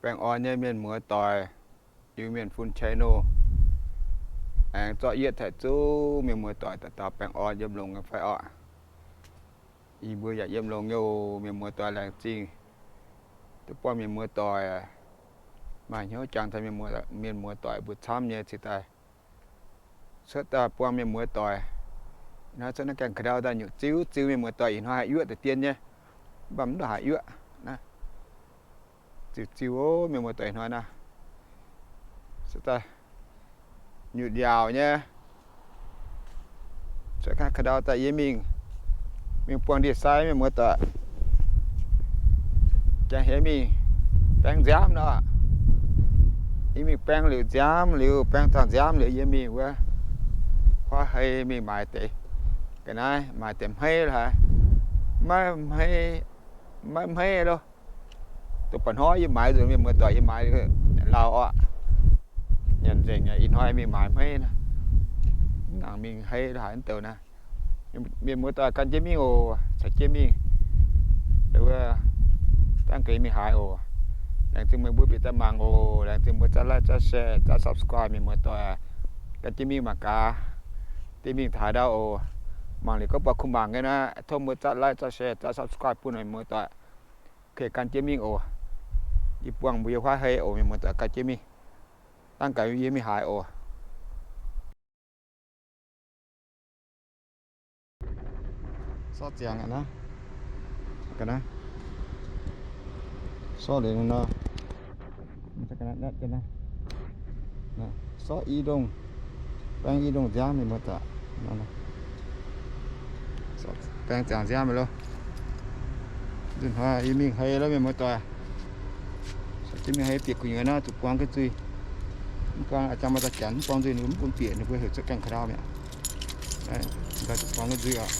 Baengh orn nyei mienh muoz doic, Iu-Mienh Fun channel, aengx zorqv yietv taaih zuqv mienh muoz doic dauh dauh baengh orn yiem longx nyei fai orqc? Yie mbuo yaac yiem longx nyei oc, mienh muoz doic. Laengz zingh duqv buangh mienh muoz doic, maaih hnyouv jangx taux mienh muoz doic mbuo camv nyei cingx daaih cuotv daaih buangh mienh muoz doic. Ih hnoi cuotv naaiv gaengh ka'ndau daaih nyutc ziu ziu mienh muoz doic. Ih hnoi haih yuoqv deix dien nyei, mv baac mv ndongc haaix yuoqv naaiv. Ziu ziu oc mienh muoz doic, ih hnoi naaiv cuotv daaih nyutc yaauc nyei. Cuotv gaengh ka'ndau daaih yie mingh, mingh buangh ndie-sai mienh muoz doic. Jangx heix mingh baeng nziaamv nor, yie mingh baeng liuz nziaamv liuz, baeng taux nziaamv liuz yie mingh wuov huaav hei mingh maaiz deix. Ga'naaiv maaiz deix hmeiv lorqc haic, maiv hmeiv, maiv hmeiv loh. Dongh ba'hnoi yie maaiz nzunc, mienh muoz doic, yie maaiz lauh orqc. Nyanc nzengc aqv. Ih hnoi mingh maaiz hmeiv naaiv, mv nangc mingh hei lorqc haic wuov douh naaiv. Mienh muoz doic, gan jienv mingh oc, caux jienv mingh. Wuov, dangv gaax mingh haaix oc. Laengz zingh meih mbuo bieqc daaih mangc oc. Laengz zingh mbuo zaqv like, zaqv share, zaqv subscribe, mienh muoz doic. Gan jienv mingh mangc gaax, deix mingh taux haaix ndau oc. Mangc liuz gorngv buatc kuh mangc nyei naaiv, tov mbuo zaqv like, zaqv share, zaqv subscribe bun mienh muoz doic. Okay, gan jienv mingh oc. Yie buangh mbuo yiem huaav hei oc, mienh muoz doic, gan jienv mingh. Dangv gaax yie mingh haaix oc. Sortv ziangx aqv naaiv. Ga'naaiv sortv liuz nor, sortv i ndongh, baeng i ndongh nziaamv, mienh muoz doic. Baeng ziangx nziaamv mi'aqv loh. Nzunc hnoi yie mingh hei loh, mienh muoz doic. Caux jienv mingh hei bieqc gu'nyuoz naaiv zuqc buang ga'nzuih. Mv buang a'jang maaih dauh janx mv buang nzuih, ninh mbuo mv bun bieqc, ninh mbuo heuc cuotv gaengh ka'ndau mi'aqv. Zuqc buang ga'nzuih oc.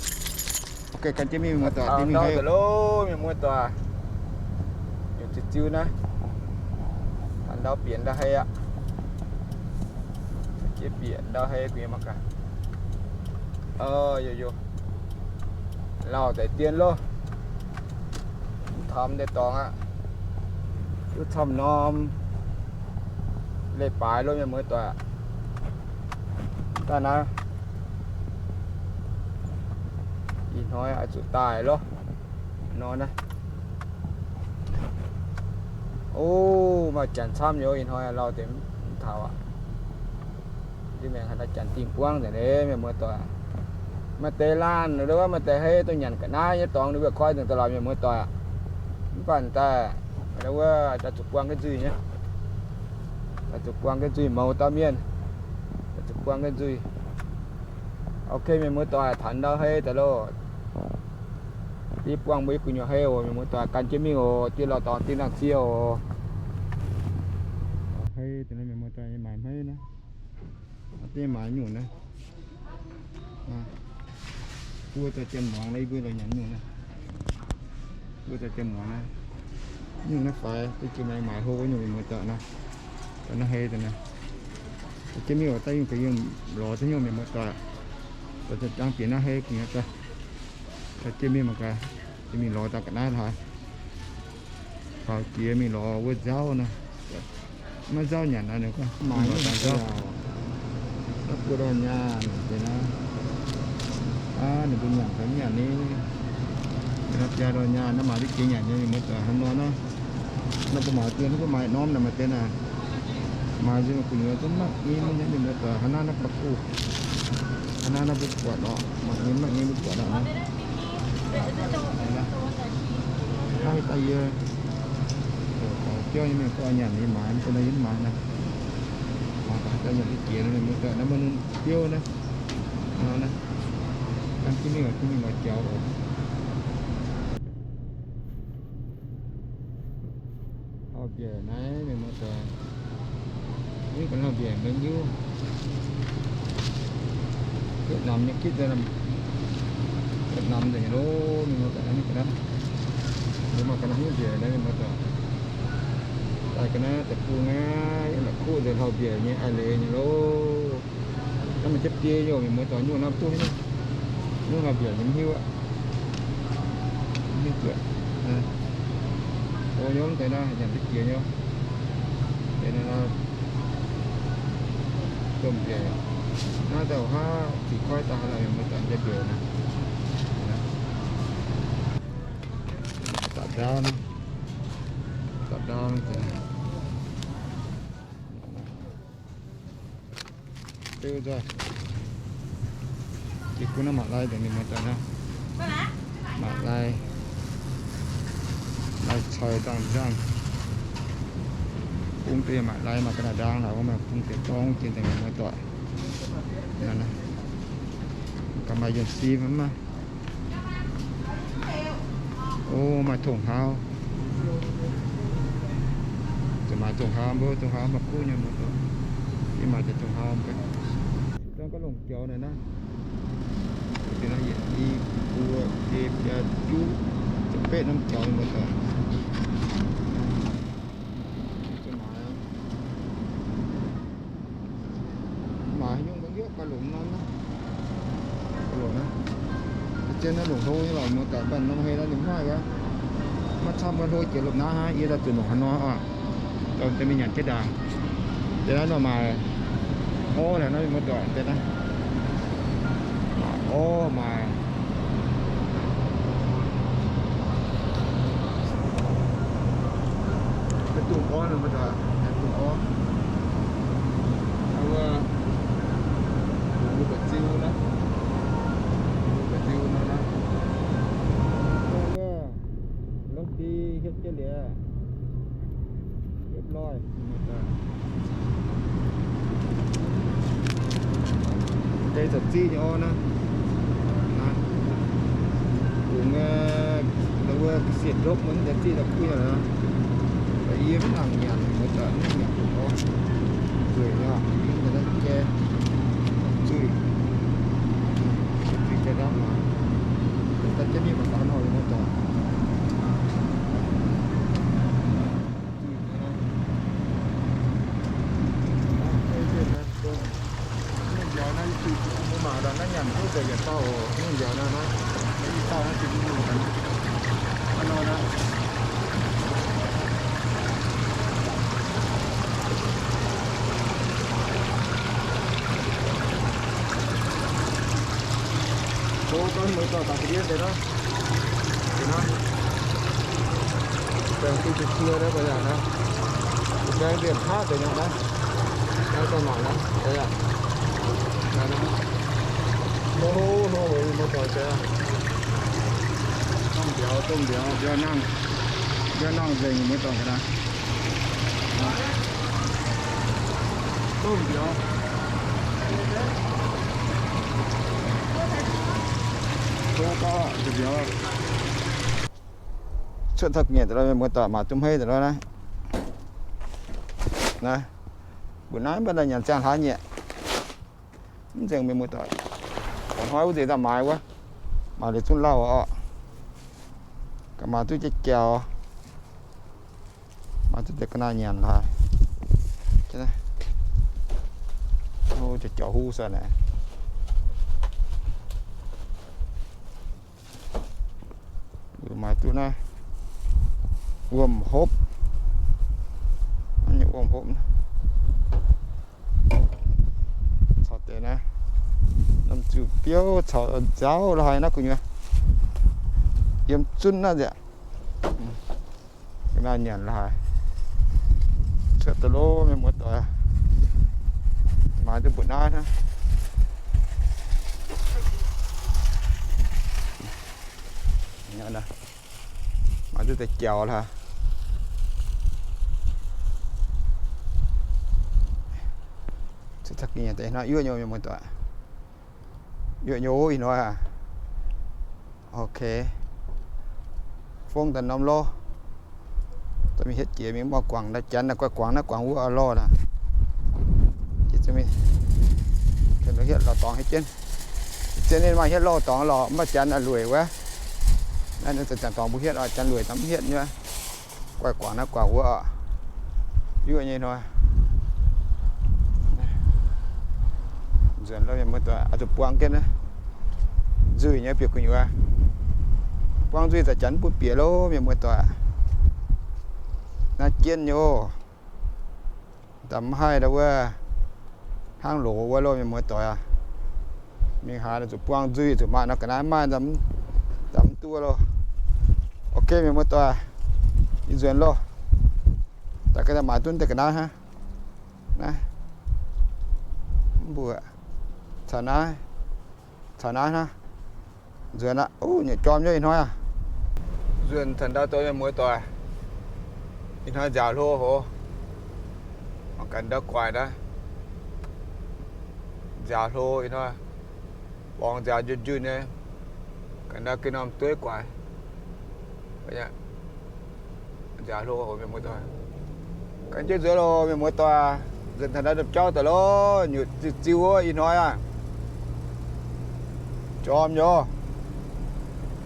Okay, gan jienv mingh, mienh muoz doic, mingh hei loh, mienh muoz doic. Ziu ziu naaiv, ndau bieqc ndau hei aqv. Jiex bieqc ndau hei gu'nyuoz mangc gaax. Yo yo, lauh deix dien loh. Mv taux deix dorngx aqv. Duqv camv norm leiz-baaix loh, mienh muoz doic. Daaih naaiv, ih hnoi oix zuqc daaih loh. Nor naaiv. O, maaih janx camv nyei, ih hnoi lauh deix mv taux aqv. Ndiev maengx haaix dauh janx dingh buangv nzengc nyei, mienh muoz doic. Maaih deix laanh wuov, maaih deix hei dongh nyanc ga'naaiv nyei dorngx ninh mbuo koi nzengc daaih lorqc, mienh muoz doic. Mv baac daaih wuov daaih zuqc buang ga'nzuih nyei. Daaih zuqc buang ga'nzuih, mouz dauh mienh daaih zuqc buang ga'nzuih. Ok, mienh muoz doic, taux ndau hei daaih loh. Diev buangh mbuo gu'nyuoz hei oc, mienh muoz doic, gan jienv mingh oc. Diev lorz dorngx diev nangh cie oc. Hei daaih, mienh muoz doic, maaiz hmeiv naaiv. Diev maaiz nyungc naaiv. Buo daaih jiem muangx naaiv, yie mbuo lorz nyanc nyungc naaiv. Buo daaih jiem muangx naaiv. Nyungc naaiv faix, diev jiem maaiz hlo wuov nyungc, mienh muoz doic, naaiv. Daaih naaiv hei daaih naaiv. Jiem mingh oc, daaih yungh ga'yiem lorz daaih nyungc, mienh muoz doic. Daaih jangx bieqc naaiv hei gu'nyuoz daaih. Daaih jiem mingh mangc gaax, jiem mingh lorz daaih ga'naaiv haaix. Faaux jiex mingh lorz wuov nzauv naaiv. Maiv nzauv nyanc naaiv, ninh gorngv maaiz lorz daaih nzauv. Naaiv buo ndorn nyaah deix naaiv. Aav, ninh mbuo nyanc gaax nyanc ni. Naaiv biaa ndorn nyaah naaiv maaiz duqv jiex nyanc nyei, mienh muoz doic, hnangv nor naaiv. Naaiv mbuo maaiz dien, naaiv mbuo maaiz norm naaic, maaiz dien naaic. Maaiz nzunc gu'nyuoz zungv maiv nyim nyei, mienh muoz doic, hnangv naaiv naaiv ba'gux. Hnangv naaiv naaiv mbuo buatc orqc, mangc nyei maiv nyim mbuo buatc orqc naaiv. Naaiv haaix dauh yie, biauv nyei mienh gorngv nyanc nyei maaiz, mv baac naaiv yie mv maaiz naaiv. Maaiz daaih haaix dauh nyanc duqv jiex naaiv, mienh muoz doic, naaiv maiv nunc biouv naaiv. Nor naaiv, gan jienv mingh oc, jienv mingh lorz jaux oc. Hlauv-mbiaec naaiv, mienh muoz doic, mv baac hlauv-mbiaec mbenc hiuv. Kuotv namx nyei gitv, kuotv namx nzengc loh, mienh muoz doic, naaiv ga'naaiv. Mienh muoz ga'naaiv hiuv mbiaec naaiv, mienh muoz doic. Daaih ga'naaiv deic-bung aqv, yiem la'kuqv nzengc, hlauv-mbiaec nyei a'leiz nyei loh. Naaiv maaih jienv biei nyei oc, mienh muoz doic, nyungc naaiv duqv nyungc hlauv-mbiaec nyei mv hiuv aqv. Mv hiuv buatc. O, nyormv deix naaiv nyanc duqv jiex nyei. Domh mbiaec naaiv dauh haav ziqc koiv daaih haaix lauh, mienh muoz-doic, njang mbiaec naaiv. Da'ndaauv naaiv, da'ndaauv naaiv. Beu nzoih. Jiex gunv naaiv maaih lai deix, mienh muoz-doic, naaiv maaih lai, lai coux dangh nzangh. Bung deix maaih lai, maaih ga'naaiv ndaang laaix, maaih bung deix dorng jiex deix, mienh muoz-doic. Ga'mai yienh si mv maaih. O, maaih tongh hlaau. Zuqc maaih tongh hlaau, mbuo tongh hlaau maaih kuv nyei, mienh muoz-doic. Yie maaih deix tongh hlaau. Dangh gauh longc jaux naaic naaiv. Yietc i, buo, yietc, biaa, juqv, ziepc betv norm jaux, mienh muoz-doic. Maaih haaix nyungc mbuo hiuv gauh longc norm naaiv. Longc naaiv. Zien naaiv longc hlo nyei lorqc, mienh muoz-doic, mv baac norm hei naaiv ninh mv haih wuov. Maiv camv, mbuo hlo jiex lomh naaiv hnangv, yie daaih zuqc longc haaix nor oc. Dongh deix mingh nyanc jienv ndaangc. Deix naaiv nor maaih orv naaic, naaiv mienh muoz-doic, deix naaiv maaih orv, maaih dongh orv, mienh muoz-doic, dongh orv. Wuov, wuov buoz-ziu naaiv, wuov buoz-ziu naaiv, naaiv, wuov, lungh ndiev hietv jienv liuz, hietv loih. Deix za'gengh nyei orv naaiv. Dongh wuov ga'sie ndopv mv deix zieqv daaih kuv nyei lorqc. Yie mv nangc nyanc, mienh muoz-doic, mv nyanc dongh orv. Nzueic nyei, yie naaiv jai, zuiz, zuiz jai ndamv maah. Daaih jienv mingh mangc gaax nor, mienh muoz-doic. Nyungc mbiauz naaiv, mbuo mangc daaih naaiv nyanc duqv nzengc yietc dauh oc. Nyungc mbiauz naaiv, naaiv i dauh naaiv zinh nyungc naaiv nor naaiv. Tov gorngv mbuo dorh daaih ga'ndiev deix naaiv. Deix naaiv. Baengh duqv jiex cie naaiv, baengh yaac naaiv. Baengh mbienc haav deix nyei naaiv. Naaiv dorh mangc naaiv, baengh yaac. Naaiv naaiv. Hlo hlo hlo, mbuo dorh deix. Domh mbiauz, domh mbiauz, mbiauz nangh. Mbiauz nangh nzengc, mbuo dorh ga'naaiv. Domh mbiauz. Hlo gauh, domh mbiauz. Cuotv taux nyanc deix lorqc, mienh muoz-doic, maaih duqv hmeiv deix lorqc naaiv. Naaiv, mbuo naaiv mv baac naaiv nyanc ziangh hlaax nyieqc. Mv nzengc, mienh muoz-doic. Hnoi wuov nzengc daaih maaiz wuov, maaiz liuz zungv lauh oc. Gaax maaih duqv jiex jaux, maaih duqv deix ga'naaiv nyanc laaix. Jiex jaux huv sai naaic. Maaih duqv naaiv wuom hopv, wuom hopv. Caux deix naaiv, norm ziuh biouv caux nzauh la'haaix naaiv gu'nyuoz, yiem zunv naaiv nzengc. Ga'naaiv nyanc la'haaix. Cuotv daaih loh, mienh muoz-doic. Maaih duqv mbu'naaiv hnangv. Maaih duqv deix jaux la'haaix. Cuotv daaih ga'naaiv deix hnangv, yuoqv nyei, mienh muoz-doic. Yuoqv nyei ov, ih hnoi aqv. Ok. Fongv daaih norm lorh. Daaih mingh hietv jiex mingh mv oix guangc naaiv janx naaic, guai guangc naaiv guangc wuov lorh naaic. Jiex mingh hietv lorh dorngx hietv jienv. Zien ninh maaih hietv lorh dorngx lorh, mv baac janx naaic lueic wuov. Naaiv ninh zanc dorngx mbuo hietv oc, janx lueic daaih mv hietv nyei. Guai guangc naaiv guangc wuov oc. Yuoqv nyei hnoi. Nzuonx lorh mienh muoz-doic, oix zuqc buang jienv naaiv. Nzuih nyei bieqc gu'nyuoz. Buang nzuih za'gengh butv bieqc lorh mienh muoz-doic. Naaiv jienv nyei oc. Da'mv haih ndau wuov. Hnangv loz wuov loh, mienh muoz-doic aac. Mingh haaix zuqc buang nzuih, zuqc maaih nor ga'naaiv maaih, nzamv duqv loh. Ok, mienh muoz-doic, ih nzuonx loh. Daaih ga'naaiv maaiz duqv deix ga'naaiv hnangv. Naaiv, mbuo caux naaiv, caux naaiv hnangv. Nzuonx aqv. Uv, nyei jorm nyei ih hnoi aac. Nzuonx caux ndau douz, mienh muoz-doic. Ih hnoi nziaaux hlo hoz. Mangc gaax ndau guaix naaiv. Nziaaux hlo ih hnoi. Borngz nziaaux njunh njunh nyei. Gaax ndau ga'norm dueiv guaix. Nziaaux hlo hoz, mienh muoz-doic. Ganh jienv nzuonx loh, mienh muoz-doic. Nzuonx taux ndau ndopv-jauv daaih loh, nyutc ziu ziu wuov ih hnoi aac. Jorm nyei.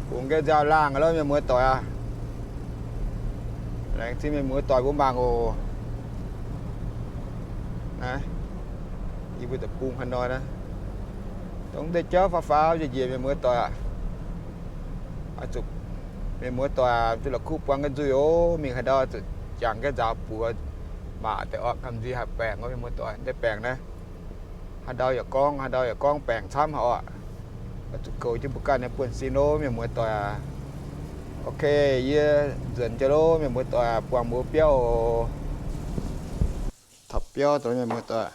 Bungx nqaih nziaaux laangh loh, mienh muoz-doic aac. Laengz zingh mienh muoz-doic mbuo mangc oc. Naaiv, yie mbuo deic-bung haaix hnoi naaiv, dongh deix jauv faaux faaux njiec njiec, mienh muoz-doic aac. Zuqc mienh muoz-doic aac, zuqc la'kuqv buang ga'nzuih oc. Mingh haaix ndau zuqc jangx ga'nzaaux buoz, maac deix orqc, gamh nziex haih baengc oc, mienh muoz-doic. Deix baengc naaiv, haaix ndau yaac gorngv, haaix ndau yaac gorngv baengc camv haic oc. Zuqc goux jienv mbuo ganh nyei buonv-sin oc, mienh muoz-doic aac. Ok, yie nzuonx jiex loh, mienh muoz-doic aac, buangh mbuo biauv oc. Taux biauv daaih, mienh muoz-doic,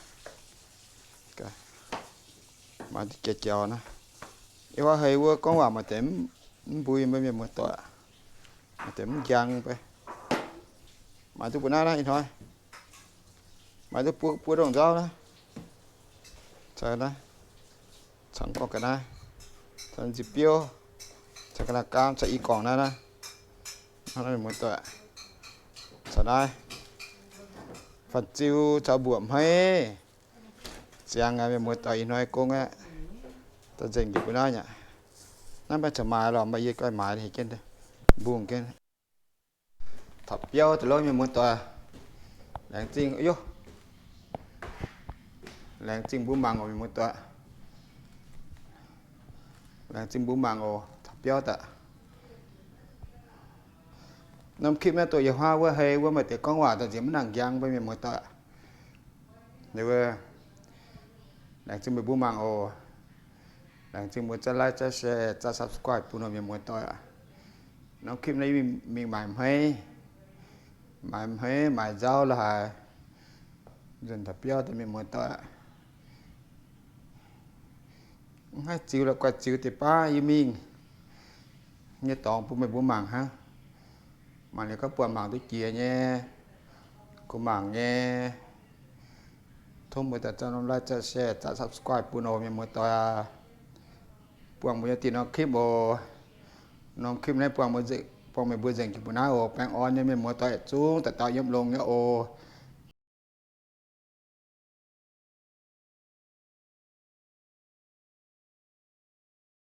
maaih duqv jiex jauv naaiv. Ih hnoi heix wuov gorngv waac maaih deix mv mbui, mienh muoz-doic, maaih deix mv njang beiv. Maaih duqv mbuo naaiv naaiv ih hnoi, maaih duqv buo buo ndongh nzauv naaiv. Caux naaiv, caux gorngv ga'naaiv, caux nzipc biouv, caux ga'naaiv gaam, caux i gorngv naaiv naaiv. Hnangv naaiv, mienh muoz-doic, caux naaiv, fanh ziu caux mbuoqc hmeiv. Ziangx aqv, mienh muoz-doic, ih hnoi gong aqv. Daaih nzengc njiec mbuo naaiv aqv. Naaiv mbaeqv caux maaiz lorqc, mv baac yie ganh maaiz hec jienv mbungh jienv. Taux biauv daaih loh, mienh muoz-doic. Laengz zingh, yov, laengz zingh mbuo mangc oc, mienh muoz-doic. Laengz zingh mbuo mangc oc. Taux biauv daaih. Norm คลิป naaiv dongh yie huaav wuov hei wuov maaih deix gorngv waac daaih nziex mv nangc njang mbuo, mienh muoz-doic. Laengz zingh meih mbuo mangc oc. Laengz zingh mbuo za'gengh like, za'gengh share, za'gengh subscribe bun nor, mienh muoz-doic aac. Norm คลิป naaiv mingh maaiz hmeiv, maaiz hmeiv maaiz nzauv la'haaix, nzuonx taux biauv daaih, mienh muoz-doic aac. Mv haih ziux la'guaih ziux deix baav yie mingh nyei dorngx bun meih mbuo mangc hnangv. Mangc liuz gorngv buatc mangc duqv jiex nyei, kuh mangc nyei, tov mbuo daaih za'gengh norm like, za'gengh share, za'gengh subscribe bun oc, mienh muoz-doic aac. Buangh mbuo nyei diuh norm คลิป oc. Norm คลิป naaiv buangh meih mbuo nzengc jiex mbuo naaiv oc. Baengh orn nyei, mienh muoz-doic yietc zungv dauh dauh yiem longx nyei oc.